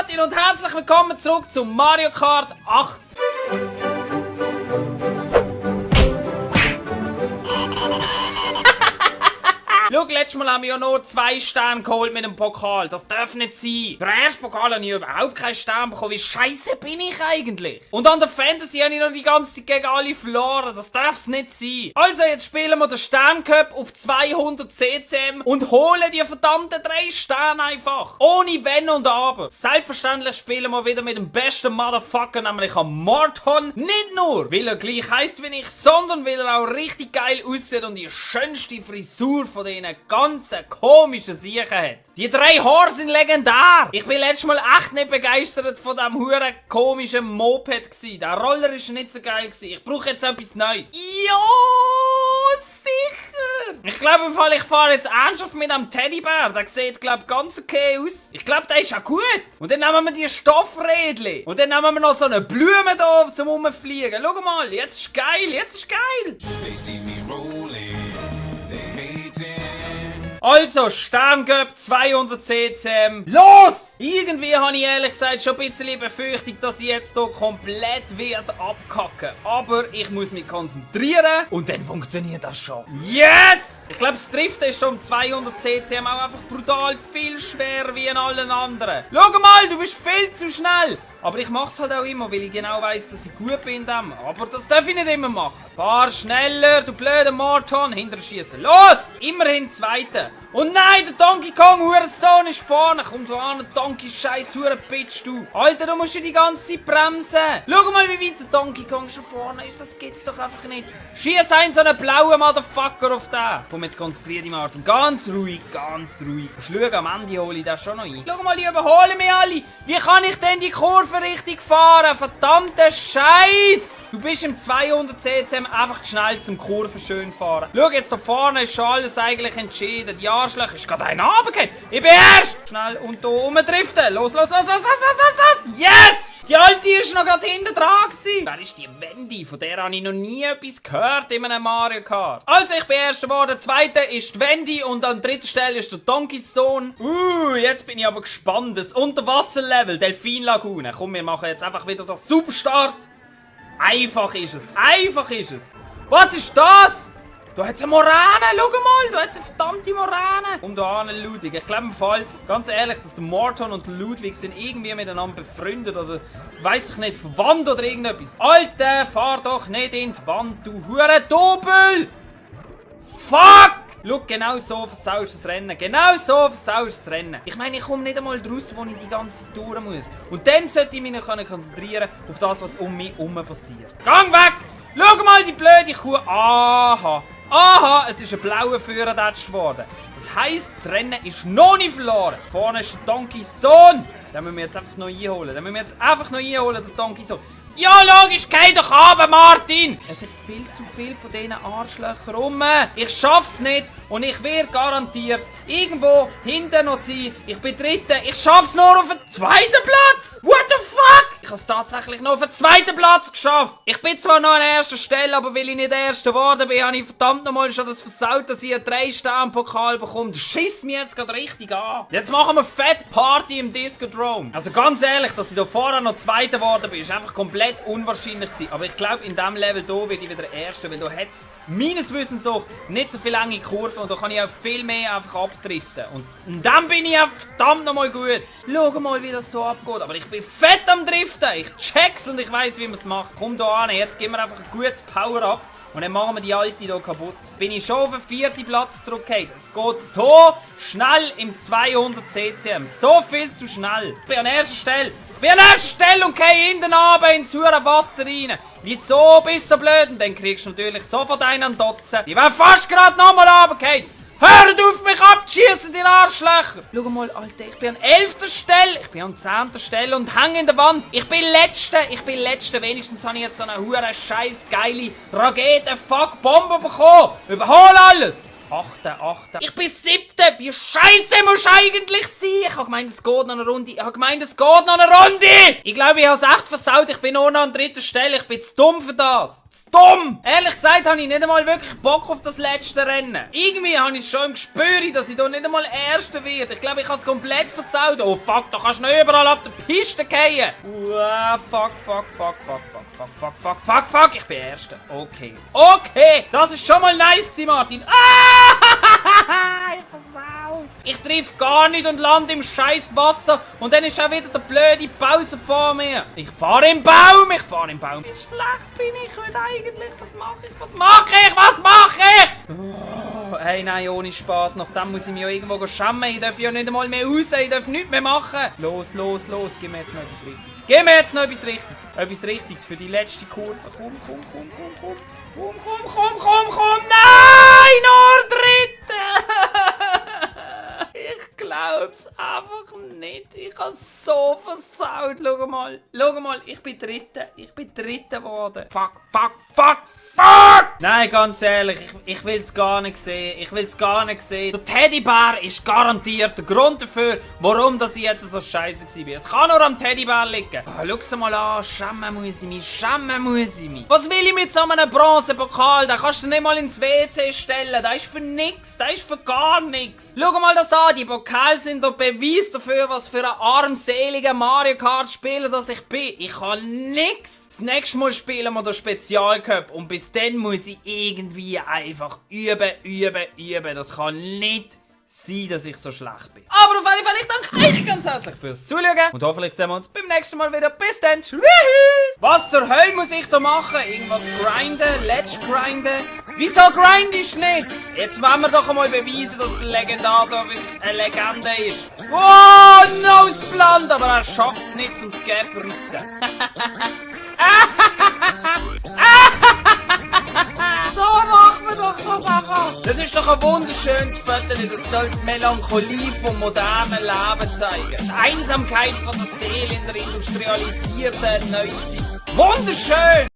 Martin und herzlich willkommen zurück zu Mario Kart 8. Schau, letztes Mal haben wir ja nur 2 Sterne geholt mit dem Pokal. Das darf nicht sein. Der erste Pokal habe ich überhaupt keinen Stern bekommen. Wie scheiße bin ich eigentlich? Und an der Fantasy habe ich noch die ganze Zeit gegen alle verloren. Das darf es nicht sein. Also, jetzt spielen wir den Sterncup auf 200 CCM und holen die verdammten 3 Sterne einfach. Ohne Wenn und Aber. Selbstverständlich spielen wir wieder mit dem besten Motherfucker, nämlich am Morton. Nicht nur, weil er gleich heisst wie ich, sondern weil er auch richtig geil aussieht und die schönste Frisur von den ganzen komischen Siechen hat. Die 3 Haare sind legendär. Ich bin letztes Mal echt nicht begeistert von diesem huren komischen Moped gsi. Der Roller ist nicht so geil gsi. Ich brauche jetzt etwas Neues. Ja, sicher. Ich glaube im Fall, ich fahre jetzt ernsthaft mit einem Teddybär. Der sieht, glaube ich, ganz okay aus. Ich glaube, der ist ja gut. Und dann nehmen wir die Stoffrädchen. Und dann nehmen wir noch so eine Blume da zum Rumfliegen. Schau mal, jetzt ist geil, jetzt ist geil. Also, Sterncup 200 CCM. Los! Irgendwie habe ich ehrlich gesagt schon ein bisschen Befürchtung, dass ich jetzt hier komplett wird abkacken. Aber ich muss mich konzentrieren und dann funktioniert das schon. Yes! Ich glaube, das Driften ist schon um 200 CCM auch einfach brutal viel schwerer wie in allen anderen. Schau mal, du bist viel zu schnell. Aber ich mache es halt auch immer, weil ich genau weiss, dass ich gut bin in dem. Aber das darf ich nicht immer machen. Fahr schneller, du blöder Morton. Hinterher schießen. Los! Immerhin Zweiter. Und nein, der Donkey Kong Hurensohn ist vorne. Komm du an, Donkey Scheiß Hurenbitch, du. Alter, du musst ja die ganze Zeit bremsen. Schau mal, wie weit der Donkey Kong schon vorne ist. Das gibt's doch einfach nicht. Schieß einen so einen blauen Motherfucker auf den. Komm, jetzt konzentrier dich, Martin. Ganz ruhig, ganz ruhig. Schau, am Ende hole ich das schon noch ein. Schau mal, die überholen mich alle. Wie kann ich denn die Kurve richtig fahren? Verdammter Scheiß! Du bist im 200 CCM einfach zu schnell zum Kurven schön fahren. Schau, jetzt da vorne ist schon alles eigentlich entschieden. Die Arschlöcher ist gerade einer runtergefallen. Ich bin erst! Schnell und da rumdriften. Los, los, los, los, los, los, los! Yes! Die Alte ist noch gerade hinten dran gewesen. Wer ist die Wendy? Von der habe ich noch nie etwas gehört in einem Mario Kart. Also, ich bin Erster geworden. Zweiter ist die Wendy und an dritter Stelle ist der Donkeys Sohn. Jetzt bin ich aber gespannt. Das Unterwasserlevel, Delfinlagune. Komm, wir machen jetzt einfach wieder den Superstart. Einfach ist es. Einfach ist es. Was ist das? Da hat es eine Morane. Schau mal, da hat es eine verdammte Morane. Und da an Ludwig. Ich glaube im Fall, ganz ehrlich, dass der Morton und der Ludwig sind irgendwie miteinander befreundet oder weiss ich nicht, verwandt oder irgendetwas. Alter, fahr doch nicht in die Wand, du Hurendoppel! Fuck! Schau, genau so versaust du das Rennen. Genau so versaust du das Rennen. Ich meine, ich komme nicht einmal draus, wo ich die ganze Zeit durch muss. Und dann sollte ich mich noch konzentrieren auf das, was um mich herum passiert. Gang weg! Schau mal, die blöde Kuh. Aha. Aha, es ist ein blauer Führer getatscht worden. Das heisst, das Rennen ist noch nicht verloren. Vorne ist der Donkeys Sohn. Den müssen wir jetzt einfach noch einholen. Den müssen wir jetzt einfach noch einholen, der Donkeys Sohn. Ja, logisch, geh doch runter, Martin! Es hat viel zu viel von diesen Arschlöchern rum. Ich schaff's nicht und ich werde garantiert irgendwo hinten noch sein. Ich bin Dritter. Ich schaff's nur auf den 2. Platz! What the fuck? Ich hab's tatsächlich noch auf den 2. Platz geschafft. Ich bin zwar noch an erster Stelle, aber weil ich nicht Erster geworden bin, habe ich verdammt nochmal schon das versaut, dass ich einen 3-Stern-Pokal bekomme. Das schiss mich jetzt gerade richtig an. Jetzt machen wir fett Party im Disco-Drome. Also ganz ehrlich, dass ich da vorher noch Zweiter geworden bin, ist einfach komplett unwahrscheinlich gewesen. Aber ich glaube, in diesem Level hier werde ich wieder Erster, weil da hat es meines Wissens doch nicht so viele lange Kurven und da kann ich auch viel mehr einfach abdriften. Und dann bin ich einfach verdammt nochmal gut. Schau mal, wie das hier abgeht. Aber ich bin fett am Driften. Ich check's und ich weiss, wie man es macht. Komm da an, jetzt geben wir einfach ein gutes Power-Up. Und dann machen wir die Alte hier kaputt. Bin ich schon auf den 4. Platz zurückgefallen. Es geht so schnell im 200 CCM. So viel zu schnell. Ich bin an erster Stelle. Ich bin an erster Stelle und gehe hinten runter ins saure Wasser rein. Wieso bist du so blöd? Und dann kriegst du natürlich sofort einen an Dotzen. Ich wäre fast gerade nochmal runtergefallen. Hört auf mich abzuschießen, die Arschlöcher! Schau mal, Alter, ich bin an 11. Stelle, ich bin an 10. Stelle und hänge in der Wand. Ich bin Letzter. Wenigstens habe ich jetzt so eine hure scheiß geile Raketen-Fuck-Bombe bekommen. Überhol alles! 8. Ich bin 7. Wie scheiße musst du eigentlich sein? Ich hab gemeint, es geht noch eine Runde. Ich glaube, ich hab's echt versaut. Ich bin nur noch an 3. Stelle. Ich bin zu dumm für das. Zu dumm! Ehrlich gesagt habe ich nicht einmal wirklich Bock auf das letzte Rennen. Irgendwie habe ich schon im Gespür, dass ich da nicht einmal Erster werde. Ich glaube, ich habe es komplett versaut. Oh fuck, da kannst du nicht überall ab der Piste fallen. Fuck. Ich bin Erster. Okay, das ist schon mal nice gewesen, Martin. Ich versau's. Ich triff gar nicht und lande im scheiß Wasser. Und dann ist auch wieder der blöde Pause vor mir. Ich fahre im Baum. Wie schlecht bin ich heute eigentlich? Was mache ich? Oh, hey, nein, ohne Spaß. Nachdem muss ich mich ja irgendwo schämen. Ich darf ja nicht einmal mehr raus. Ich darf nichts mehr machen. Los. Gib mir jetzt noch etwas Richtiges. Etwas Richtiges für die letzte Kurve. Komm. Nein, nur 3. Ich glaub's einfach nicht. Ich hab's so versaut. Schau mal, ich bin Dritter geworden. Fuck. Nein, ganz ehrlich, ich will's gar nicht sehen. Der Teddybär ist garantiert der Grund dafür, warum dass ich jetzt so scheiße war. Es kann nur am Teddybär liegen. Schau's mal an, schämen muss ich mich. Was will ich mit so einem Bronzepokal? Den kannst du nicht mal ins WC stellen. Der ist für nix, der ist für gar nichts. Schau mal das an, die Pokale sind der Beweis dafür, was für ein armseliger Mario Kart Spieler das ich bin. Ich kann nix. Das nächste Mal spielen wir den Spezialcup und bis dann muss ich irgendwie einfach üben. Das kann nicht sein, dass ich so schlecht bin. Aber auf jeden Fall, ich danke euch ganz herzlich fürs Zuschauen und hoffentlich sehen wir uns beim nächsten Mal wieder. Bis dann, tschüss! Was zur Hölle muss ich da machen? Irgendwas grinden? Let's grinden? Wieso grindest du nicht? Jetzt wollen wir doch einmal beweisen, dass der Legendar da wirklich eine Legende ist. Wow, Noseblunt, aber er schafft es nicht zum Gap rissen. So machen wir doch das einfach. Das ist doch ein wunderschönes Foto, das soll die Melancholie vom modernen Leben zeigen. Die Einsamkeit von der Seele in der industrialisierten Neuzeit. Wunderschön!